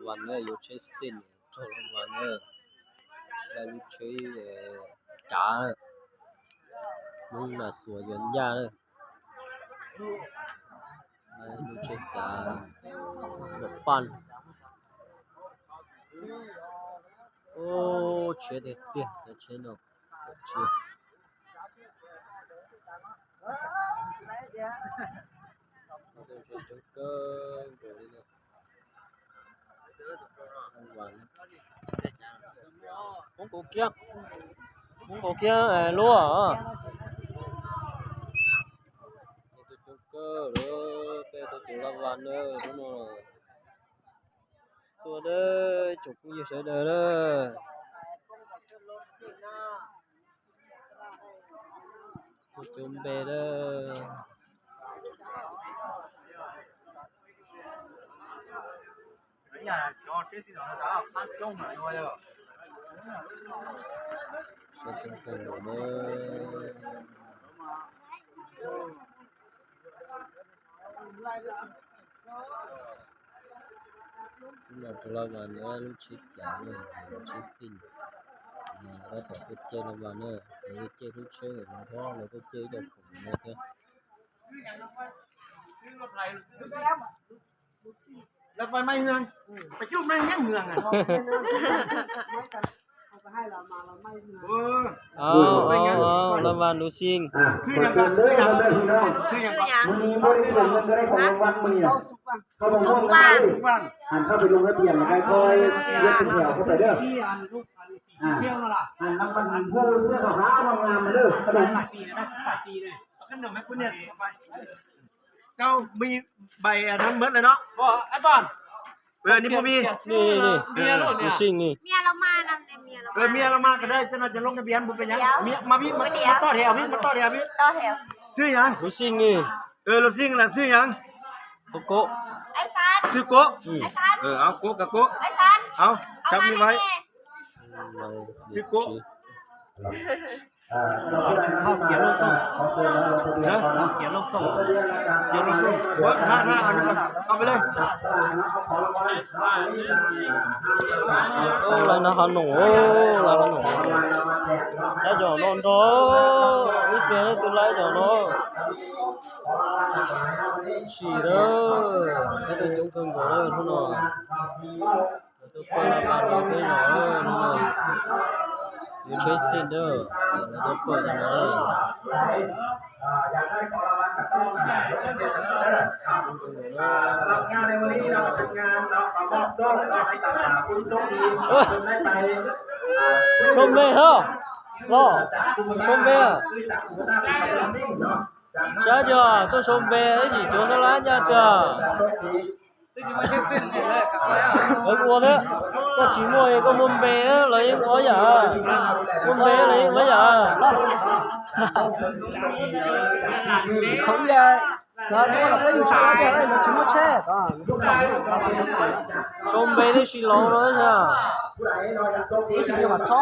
Vas na, yuav tsheb xij raug Laj Vas na, lub tsheb cav, Hmoob Nas Xuas yuav ncaj na, lub tsheb cav, paj, ub, tshiab tiag tiag cov tsheb no, tshiab. Coob kawg nkaus li na. Hmoob Kaus Kiab, Hmoob Kaus Kiab lub. Coob kawg li, peb tuaj txog Laj Vas na, hnub no tuaj na, tsoom phooj ywg sawv daws na. Tuaj coob npe na. Sawv daws na. Hnub no rau Laj Vas na, lub tsheb cav na, tsheb xij, tab tom tuaj caij Laj Vas na, lawv tuaj caij lub tsheb no thiab, lawv tuaj caij ib co khoom no thiab. Laj Vas lub xij. Không có ai. Anh không phải lùng cái tiền mà cái coi, viết tin theo không phải được. À, anh nắm anh hô xếp vào háo mà làm mà được. Cái này. Kau, mi bai anam mớt lawm no. Ơ, ni puas mi? Ni, ni, ni. Lub xij ni. Ơ, mi anam mas ka dai, cov no cov lub nab bian puas pes nyam? Mi, mas mi, mas toj dhia mi, mas toj dhia mi. Xwb yam. Lub xij ni. Ơ, lub xij las xwb yam. Kub kub. Xwb kub. Ơ, au kub ka kub. Au, cov mi bai. Xwb kub. Lawv no ho num, lawv ho num. Lawv cov no nrog, ib tug tus lawv cov no. Sim lawm, peb tuaj coob kawg nkaus lawm hnub no. Lawv tuaj pawj Laj Vas no peb los hnub no. Yuav tsheb xij ntawd, lawv tuaj pawj cov no. Sau npe hos, los, sau npe. Saib cov tuaj sau npe ib yim cuav xab lab ncaj tiag. Lawv ua thiab, koj tsis muaj koj muaj npe los yeej ua yam, muaj npe los yeej ua yam. Thaum ub, cov tuaj los peb yus tseem ua tiag, lawv tsis muaj tsheb. Sau npe thiab sis los no thiab. Thaij rau nej saib ntxiv.